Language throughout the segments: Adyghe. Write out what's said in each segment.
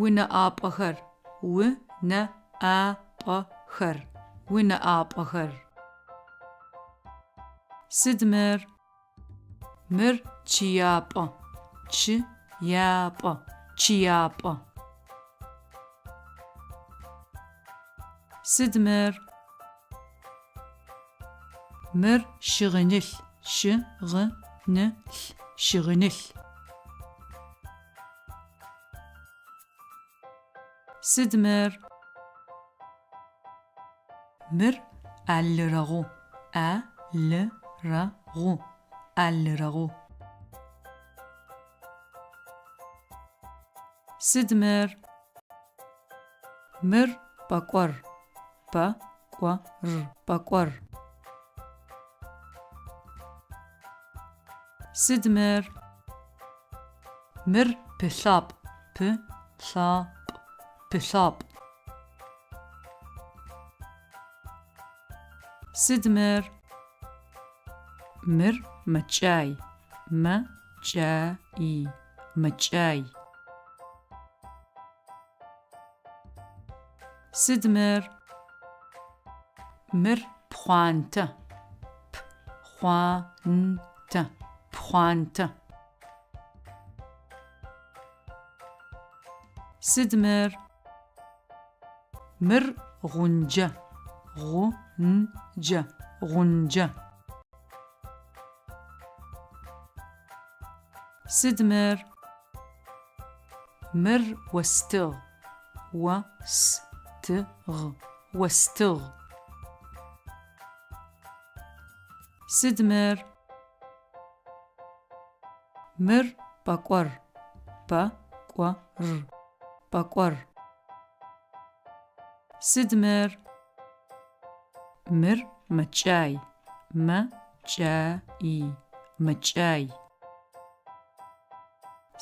Унэ ӏапӏэхэр, у нэ ӏа пӏэ хэр, унэ ӏапӏэхэр. Сыд мыр? Мыр чъыяпӏэ, чъы я пӏэ, чъыяпӏэ. Сыд мыр? Мыр щыгъынылъ, щы гъы ны лъ, щыгъынылъ. Сыд мыр? Мыр алырэгъу, а лы рэ гъу, алырэгъу. Сыд мыр? Мыр пӏэкӏор, пӏэ кӏо р, пӏэкӏор. Сыд мыр? Мыр пылъапӏ, пы лъа пӏ, пылъапӏ. Сыд мыр? Мыр мэкӏай, мэ кӏа и, мэкӏай. Сыд мыр? Мыр пхъуантэ, п хъуа н тэ, пхъуантэ. Сыд мыр? Мыр гъунджэ, гъу н джэ, гъунджэ. Сыд мыр? Мыр остыгъ, о с ты гъ, остыгъ. Сыд мыр? Мыр пӏэкӏор, пӏэ кӏо р, пӏэкӏор. Сыд мыр? Мыр мэкӏай, мэ кӏа и, мэкӏай.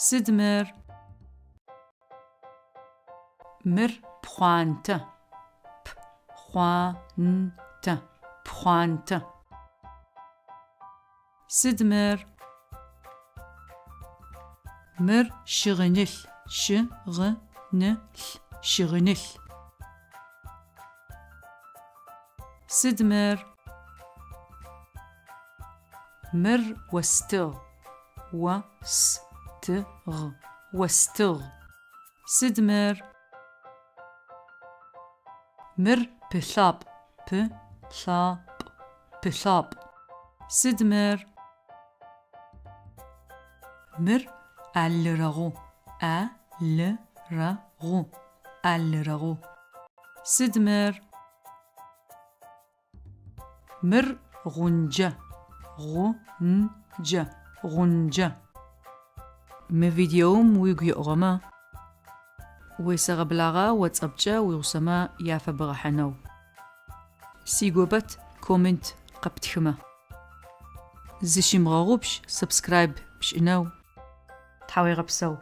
Сыд мыр? Мыр пхъуантэ, п хъуа н тэ, пхъуантэ. Сыд мыр? Мыр щыгъынылъ, щы гъы ны лъ, щыгъынылъ. Сыд мыр? Мыр остыгъ, о с ты гъ, остыгъ. Сыд мыр? Мыр пылъапӏ, пы лъа пӏ, пылъапӏ. Сыд мыр? Мыр алырэгъу, а лы рэ гъу, алырэгъу. Сыд мыр? Мыр гъунджэ, гъу н джэ, гъунджэ. Мы видеом уигу еӏугъэмэ, уесэгъэблагъэ WhatsApp-кӏэ уигъусэмэ яфэбгъэхьынэу. Сигопэт коммент къэптхымэ. Зыщымыгъэгъупш subscribe пшӏынэу. Тхьауегъэпсэу.